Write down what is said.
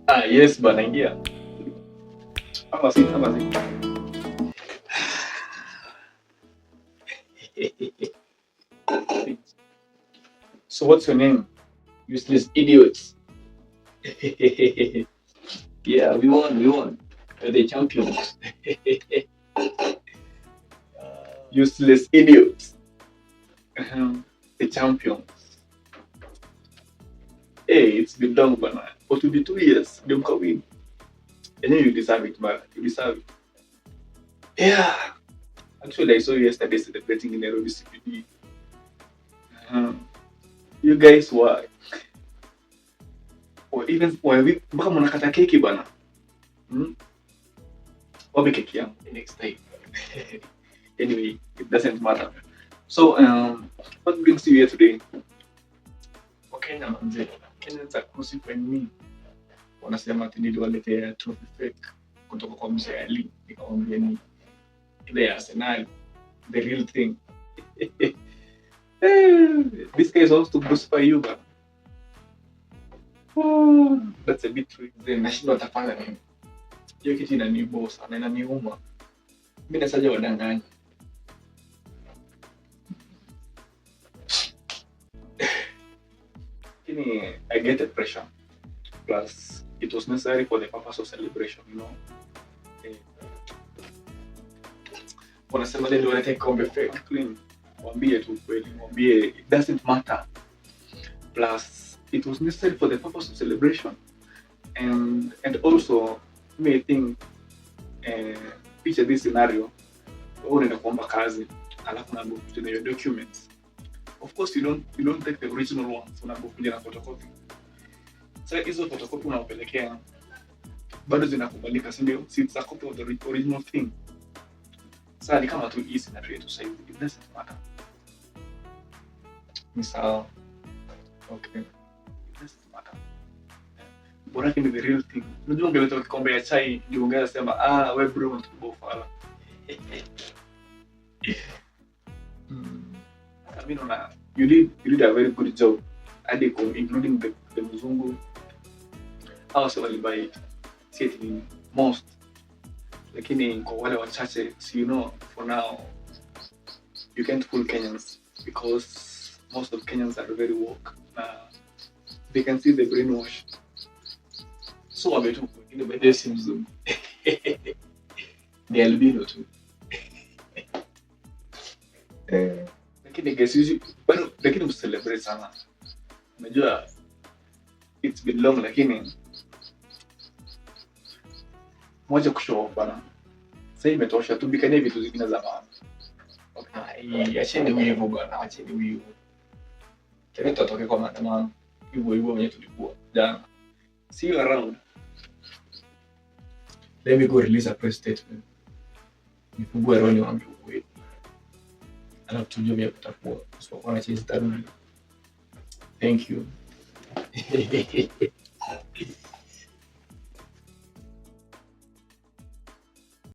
Ah, yes bana, ingia. Ama si, ama si. So what's your name? Useless idiots. Yeah, we won, we won. We're the champions. Useless idiots. The champions. Hey, it's been long bana. For to be 2 years, ndio mkawin. And then you deserve it, man. You deserve it. Yeah. Actually, I saw you yesterday celebrating in Nairobi CBD. You guys were or even were mpaka mnakata keki bana. Wape keki yangu next time. Anyway, it doesn't matter. So, what brings you here today? Wakenya manze, Kenyans are crucifying me. Wanasema ati niliwaletea trophy fake kutoka kwa mzee Ali, nikamwambia ni ile ya Arsenal, the real thing. This guy wants to crucify you, but oh, that's a bit true. Then nashindwa atafanya nini? Hiyo kitu inanibo sana, inaniuma. Mimi nasaja wadanganya. Lakini I get the pressure. Plus it was necessary for the purpose of celebration. Eh, wanasema nini, wanataka kikombe fake clean. Mwambie tu kweli, mwambie it doesn't matter. Plus it was necessary for the purpose of celebration. And also me I think, picture this scenario, wewe unaenda kuomba kazi alafu unaambiwa kuja na your documents. Of course you don't take the original ones, unaambiwa kuja na photocopy. Sasa hizo photocopy unawapelekea bado zinakubalika, si ndio? Si it's a copy of the original thing. Sasa ni kama tu hii scenario yetu sasa hivi, it doesn't matter. Ni sawa. Okay. It doesn't matter. Bora ni the real thing. Unajua ungeleta kikombe ya chai ndio ungeweza sema, ah, we bro unatupa ufala. I mean, una, you did a very good job. Hadi including the mzungu. Hao sio walibuy it. Si ati ni most. Lakini kwa wale wachache, so you know, for now you can't fool Kenyans because most of Kenyans are very woke. Na they can see the brainwash. So wametu wengine by the way si mzungu. Ni albino tu. Lakini guess hizi bado, lakini msicelebrate sana. Unajua it's been long, lakini moja kushow off bana. Sasa imetosha, tubikanie vitu zingine za maana. Okay. Acheni wivu bana, acheni wivu. Kile tutatoke kwa maandamano hivyo hivyo wenyewe tulikuwa jana. See you around. Let me go release a press statement. Nifungue roho niwaambie ukweli. Alafu tujue vile kutakuwa. Usipokuwa na chance tarudi. Thank you.